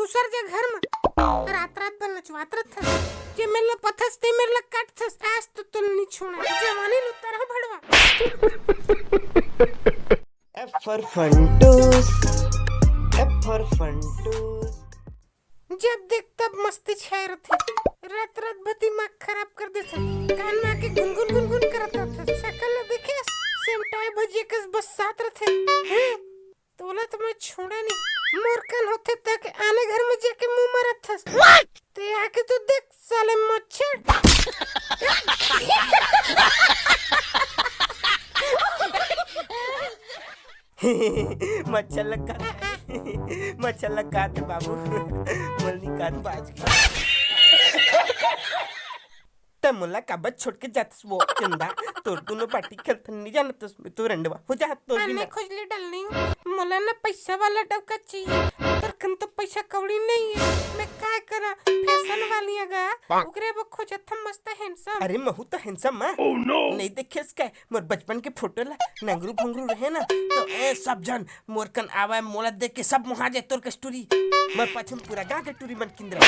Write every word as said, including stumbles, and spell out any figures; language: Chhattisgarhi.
दूसर जे घर म रात रात भर नचवात रथस। जे मेर ल पथस ते मेर ल काटथस। आज तो तोल नी छोड़ा, जवानी ल उतार हो भड़वा। F for Funtoos, F for Funtoos. जब देख तब मस्ती छाए रथे। रात रात भर दिमाग खराब कर देथे। कान में आके गुनगुन गुनगुन करत रथे। सकल ल देखे सेमटाए भजिया कस बस साथ रथे। हैं? तोला तो मैं छोड़ा नहीं। मोर कन होथे तक आने घर में जाके मुंह मारत हस। ते आके तो देख साले मच्छर। मच्छर लग का मच्छर लग का बाबू। मोल निकाल बाज के। त मोला काबर छोड़ के जातस वो चंदा? तोर दोनों पार्टी खेलथन नहीं जानतस मैं तो रंडवा हो जात तो भी आने ना। खोजली डालनी। मोला ना पैसा वाला डबका चाहिए। तोर कन तो पैसा कौड़ी नहीं है। मैं काय करा? फैशन वाली अगा। ओकरे वो खोजत हम मस्त हैंडसम। अरे महू तो हैंडसम माँ। नहीं देखे इसका मोर बचपन के फोटो ला। नंगरू भंगरू रहे ना तो ए सब जन मोर कन आवे, मोला देख के सब मोहा जाए तोर कस टूरी। मैं पछम पूरा गांव के टूरी मन किंदरा।